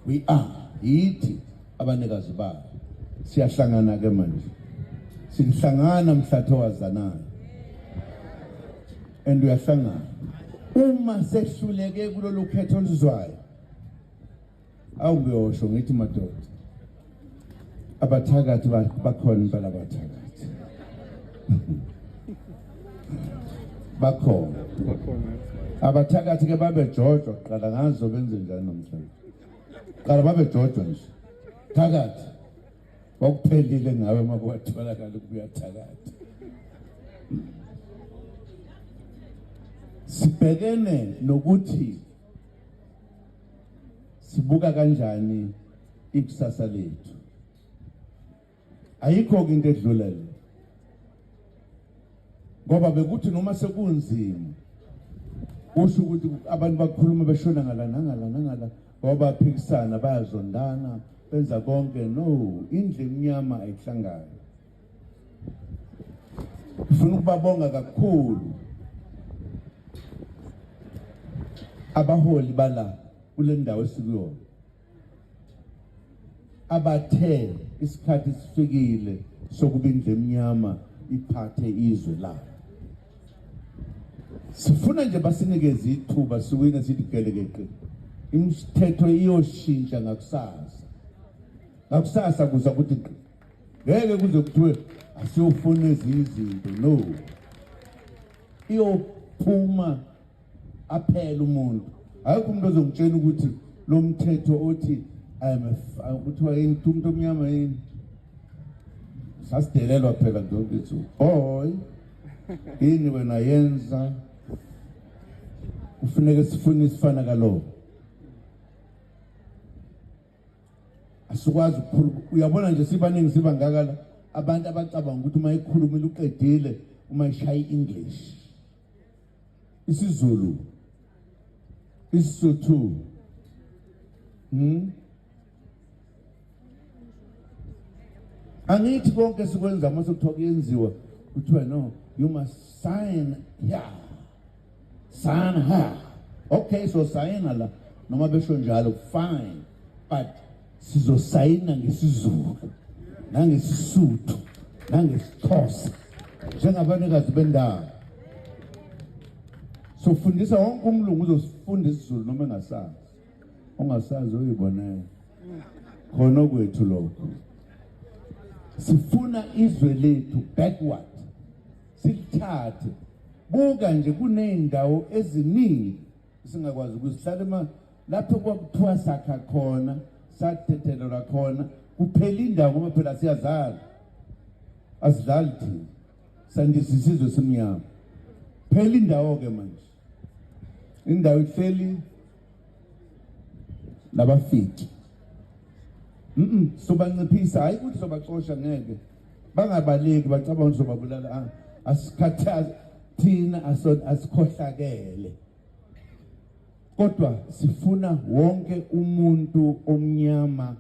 We are yithi abanikazi bayo. Siyahlangana ke manje, sihlangana mhlatho wazanayo and uyahlangana uma sehluleke kulolu khetho oluzwayo. Awungiyosho ngithi madoda, abathakathi bakhona impela, abathakathi bakhona, abathakathi ke babejojwa kuqala ngazo benze njani namhlanje, qala babejojwa nje thakathi, kwakuphelile ngawe uma kwatholakala ukubuya thakathi. Sibhekene nokuthi sibuka kanjani ikusasa lethu. Ayikho ke into edlula le, ngoba bekuthi noma sekunzima kusho ukuthi abantu bakhuluma beshona ngala nangala nangala, ngoba baphikisana, bayazondana, benza konke. No, indlu emnyama ayihlangani. Ngifuna ukubabonga kakhulu abaholi bala kule ndawo esikuyona, abathe isikhathi sifikile sokuba indlu emnyama iphathe izwe layo. Sifuna nje basinikeze ithuba siwine, sithi gelekeqe, imithetho iyoshintsha ngakusasa. Ngakusasa kuza kuthi ngeke kuze kuthiwe asiyofuna ezinye izinto, no, iyophuma aphela umuntu. Ayikho umuntu ozongitshela ukuthi lo mthetho othi kuthiwa yini, umuntu omnyama yini, sasidelelwa phela zonke insuku. Boy, yini wena yenza kufuneka sifune isifana kalo, asikwazi ukukhuluma. Uyabona nje sibaningi sibangaka la abantu abacabanga ukuthi uma ikhulumile uqedile, uma ishaya i-English, isiZulu, isiSotho, Angithi konke sikwenza uma sekuthiwa kuyenziwa, kuthiwa no, you must sign here, sign her. Okay, so sayina la, noma besho njalo, fine, but sizosayina ngesiZulu nangeSisuthu nangesiXhosa njengabanikazi bendawo. Sofundisa wonke umlungu, uzosifunda isiZulu noma engasazi, ongasazi uyibonela khona kwethu lokho. Sifuna izwe lethu backward silithathe. Buka nje kuney'ndawo eziningi singakwazi ukuzihlala lapho kwakuthiwa sakha khona, sathethelelwa khona, kuphela indawo ngoba phela siyazala, asidlali thina, sandisa isizwe simnyama. Phela indawo-ke manje, indawo ihleli nabafiki. Sobanciphisa, hayi ukuthi sobaxosha, ngeke bangabaleki bacabanga ukuthi sobabulala. Asikhathazi thina, asikhohlakele, kodwa sifuna wonke umuntu omnyama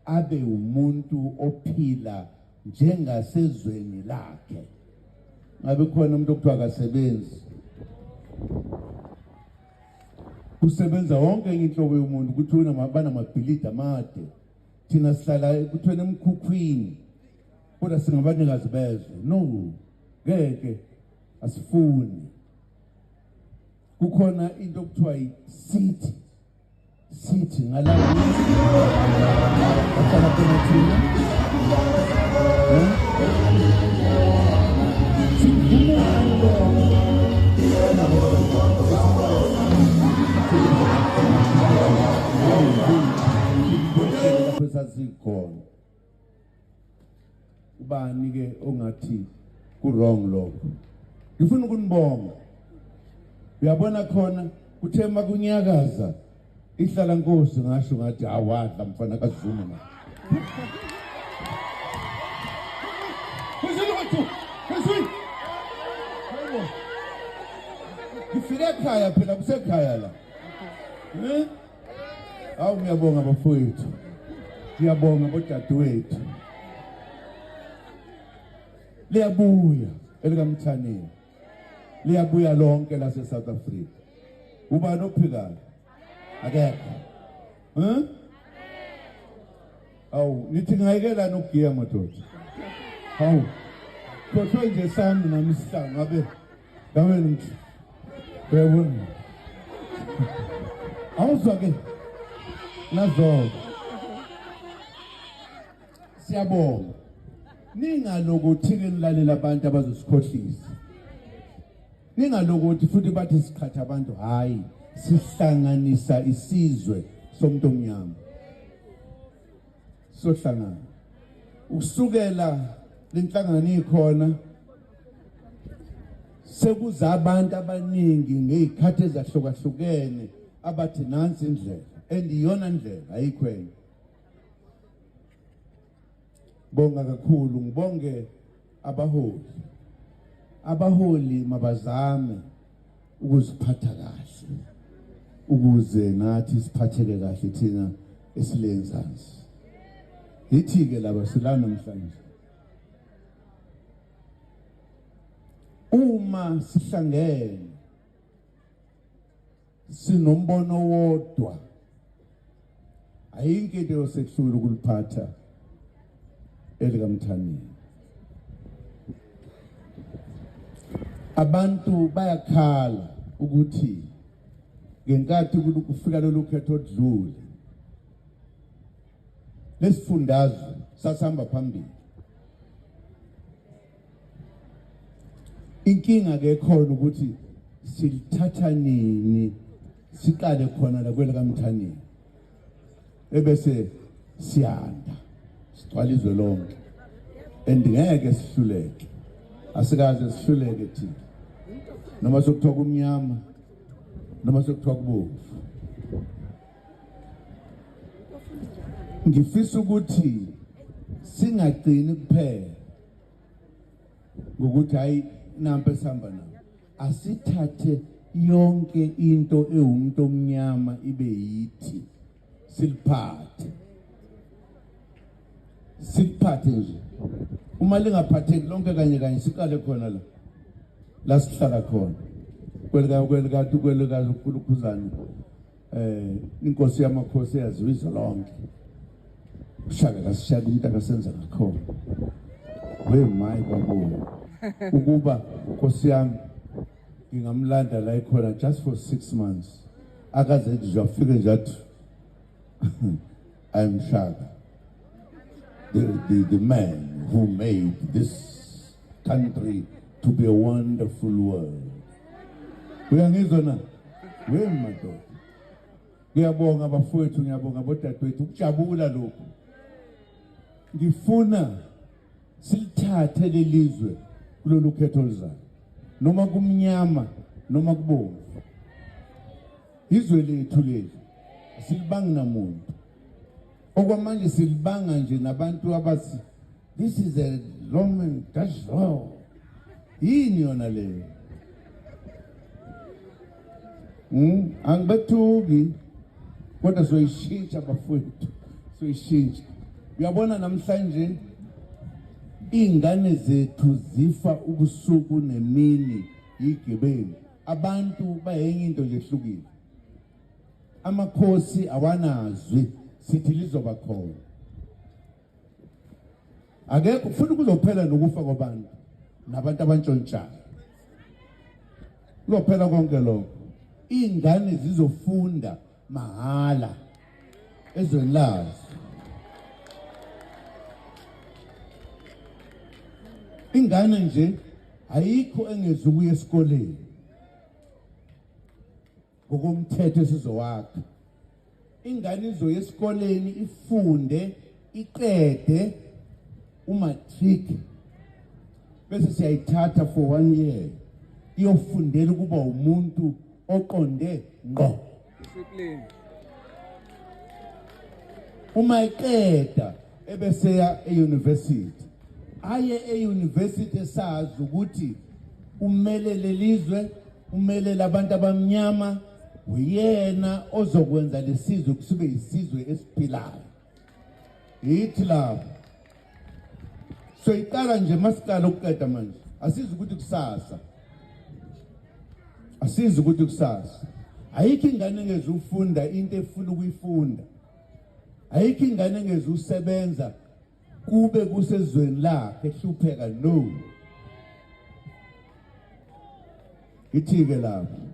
abe umuntu ophila njengasezweni lakhe. Ngabe khona umuntu okuthiwa akasebenzi, kusebenza wonke enye inhlobo yomuntu, kuthiwa banamabhilidi amade, thina sihlala kuthiwa emkhukhwini, kodwa singabanikazi bezwe. No, ngeke, asifuni. Kukhona into okuthiwa yi-city, sithi ngala ahlala khona thina, lapho sasikhona. Ubani ke ongathi ku wrong lokho? Ngifuna ukunibonga. Uyabona khona kuthe makunyakaza ihlala nkosi, ngasho ngathi awadla mfana kaZuma ma. Ngifike ekhaya phela, kusekhaya la. Eh? Awu, ngiyabonga bafowethu. Ngiyabonga bodadewethu. Liyabuya elikaMthaneni. Liyabuya lonke lase South Africa. Ubani ophikayo? Akekho. Eh? Awu, nithi ngayekelani ukugiya madoda? Hawu. Khohlwe nje sami nami isihlangu ngabe ngabe ngithi uyabona. Awuzwa ke nazo. Siyabonga. Ningalokuthi ke nilalela abantu abazosikhohlisa. Ningalokuthi futhi bathi siqhatha abantu, hayi, sihlanganisa isizwe somuntu omnyama. Sohlangana. Ukusukela lenhlangano ikhona sekuza abantu abaningi ngezikhathi ezahlukahlukene abathi nansi indlela and iyona ndlela ayikho enye. Bonga kakhulu, ngibonge abaholi. Abaholi mabazame ukuziphatha kahle ukuze nathi siphatheke kahle thina esilenzansi. Yithi ke laba sila namhlanje. Uma sihlangene sinombono wodwa, ayikho into yosehlula ukuliphatha elikaMthaniya. Abantu bayakhala ukuthi ngenkathi kufika lolu khetho odlule lesifundazwe sasihamba phambili. Inkinga ke khona ukuthi silithatha nini siqale khona la kwelika Mthaniya ebese siyanda sigcwala izwe lonke and ngeke sihluleke, asikaze sihluleke thina, noma sokuthiwa kumnyama noma sokuthiwa kubomvu. Ngifisa ukuthi singagcini kuphela ngokuthi hayi nampa esihamba nabo, asithathe yonke into ewumuntu omnyama ibe yithi, siliphathe, siliphathe nje. Uma lingaphatheki lonke kanye kanye, siqale khona la la sihlala khona kwelika kwelika kwelika Khulukhuzane, inkosi yamakhosi eyaziwa izwe lonke. Ushaka kasishaka umuntu akasenza ngakhona. We my babo, ukuba nkosi yami ngingamlanda la ikhona just for 6 months, akaze nje afike nje athi I'm Shaka, the man who made this country to be a wonderful world. Uyangizwa na? We madoda. Ngiyabonga bafowethu, ngiyabonga bodadewethu, ukujabula lokhu. Ngifuna silithathe lelizwe kulolu khetho oluzayo, noma kumnyama noma kubomvu. Izwe lethu leli asilibangi namuntu. Okwamanje silibanga nje nabantu abathi this is a Roman Dutch law. Yini yona leyo? Angibethuki kodwa soyishintsha bafowethu, soyishintsha. Uyabona namhlanje iy'ngane zethu zifa ubusuku nemini yigebengu. Abantu bayenye into nje ehlukile. Amakhosi awanazwi, sithi lizoba khona. Akekho ufuna ukuzophela nokufa kwabantu nabantu abantshontshayo. Kuzophela konke lokho. Iy'ngane zizofunda mahhala ezweni lazo. Ingane nje ayikho engezukuya esikoleni ngokomthetho esizowakha. Ingane izoya esikoleni ifunde iqede umatric, bese siyayithatha for 1 year iyofundela ukuba umuntu oqonde ngqo. Discipline. Uma iqeda ebeseya e-university, aye e-university esazi ukuthi umele lelizwe, umele abantu abamnyama, uyena ozokwenza lesizwe kusube isizwe esiphilayo. Yithi lapho soyiqala nje, masiqala ukuqeda manje, asizi ukuthi kusasa, asizi ukuthi kusasa ayikho ingane engezufunda into efuna ukuyifunda. Ayikho ingane engezusebenza kube kusezweni lakhe ehlupheka, no. Ithi-ke lapho